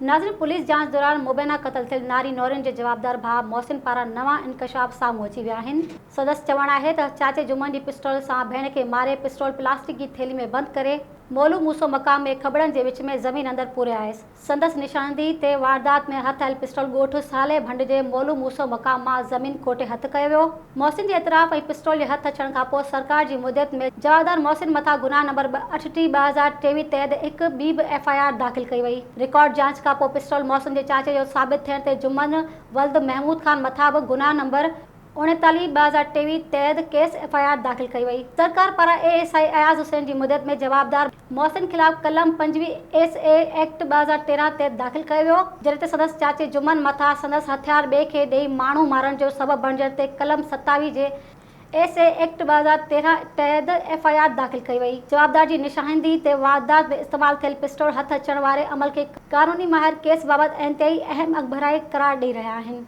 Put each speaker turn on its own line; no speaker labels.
ناظرين پوليس جاچ دوران مبينا قتل ٿيل ناري نورين جي جوابدار ڀاء محسن پاران نوان انڪشاف سامهون اچي ويا آهن. سندس چوڻ آهي ته چاچي جمن جي پسٽول سان ڀيڻ کي ماري پسٽول پلاسٽڪ جي ٿيلهي ۾ بند ڪري مولو موسو مقام ۾ کٻڙن جي وچ ۾ زمين اندر پوري آيس. سندس نشاندهي تي واردات ۾ هٿ آيل پسٽول ڳوٺ صالح ڀنڊ جي مولو موسو مقام مان زمين کوٽي هٿ ڪيو ويو. محسن جي اعتراف ۽ پسٽول جي هٿ اچڻ کانپوء سرڪار جي مدعيت ۾ جوابدار محسن مٿان گناهه نمبر 38 2023 تحت هڪ ٻي به ايف I R داخل ڪئي وئي. رڪارڊ جاچ کانپوء پسٽول محسن جي چاچي جو ثابت ٿيڻ تي جمن ولد محمود خان مٿان به گناهه نمبر 39 2023 تحت ڪيس ايف I R داخل ڪئي وئي. سرڪار پاران A S I Ayaz Hussain جي مدعيت ۾ جوابدار محسن خلاف قلم 25 ايس اي ايڪٽ 2013 تحت داخل ڪيو ويو، جڏهن ته سندس چاچي جمن مٿان سندس هٿيار ٻئي کي ڏئي ماڻهو مارڻ جو سبب بڻجڻ تي قلم 27 جي ايس اي ايڪٽ 2013 تحت ايف I R داخل ڪئي وئي. جوابدار جي نشاندهي تي واردات ۾ استعمال ٿيل پسٽول هٿ اچڻ واري عمل کي قانوني ماهر ڪيس بابت انتهائي اهم اڳڀرائي قرار ڏئي رهيا آهن.